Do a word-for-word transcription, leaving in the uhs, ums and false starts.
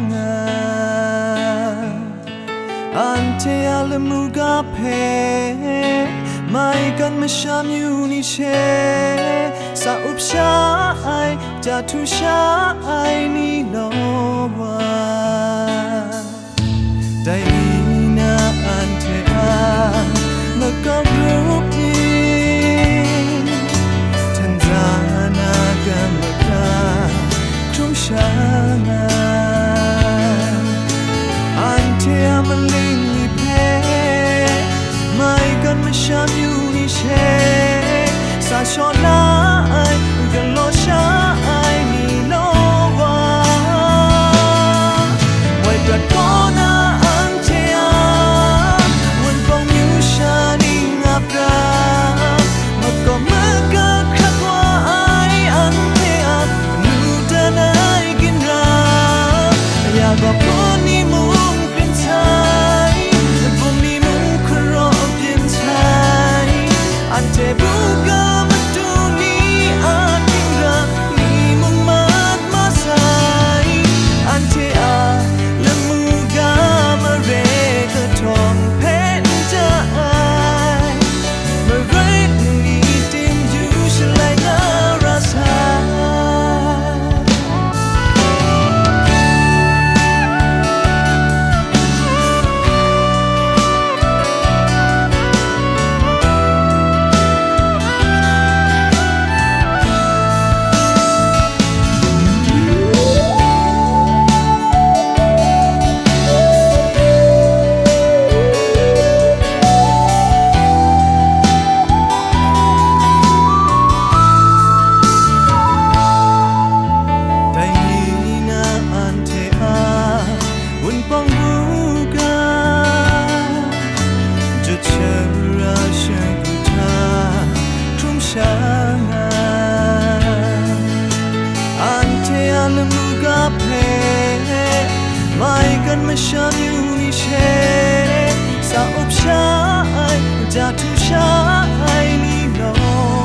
nga, anhte a lamu ga hpe maigan masha myu ni she sa up sha ai, ja htu sha ai ni law wa. Dai ni na anhte a makau grup ting, hten za na gam makra hkrum sha nga. Anhte a maling ni hpe maigan masha myu ni she sa shaw la ai, galaw sha ai ni law wa. Woi prat kaw na anhte a wunpawng myu sha ning ap ra, makawp maga hkrat wa ai anhte a nu dan ai ginra, ya gaw hpun ni mung kren sai, bum ni mung hkaraw byin sai, anhte buga matu ni a hkingrang ni mung mat masai, anhte a lamu ga mare kahtawng hpe n ja ai, marai ni tim yu shalai nga ra sai. Dai ni na anhte a wunpawng buga, jut shara shagu hta hkrum sha nga. Anhte a lamu ga hpe maigan masha myu ni she sa up sha ai, ja htu sha ai ni law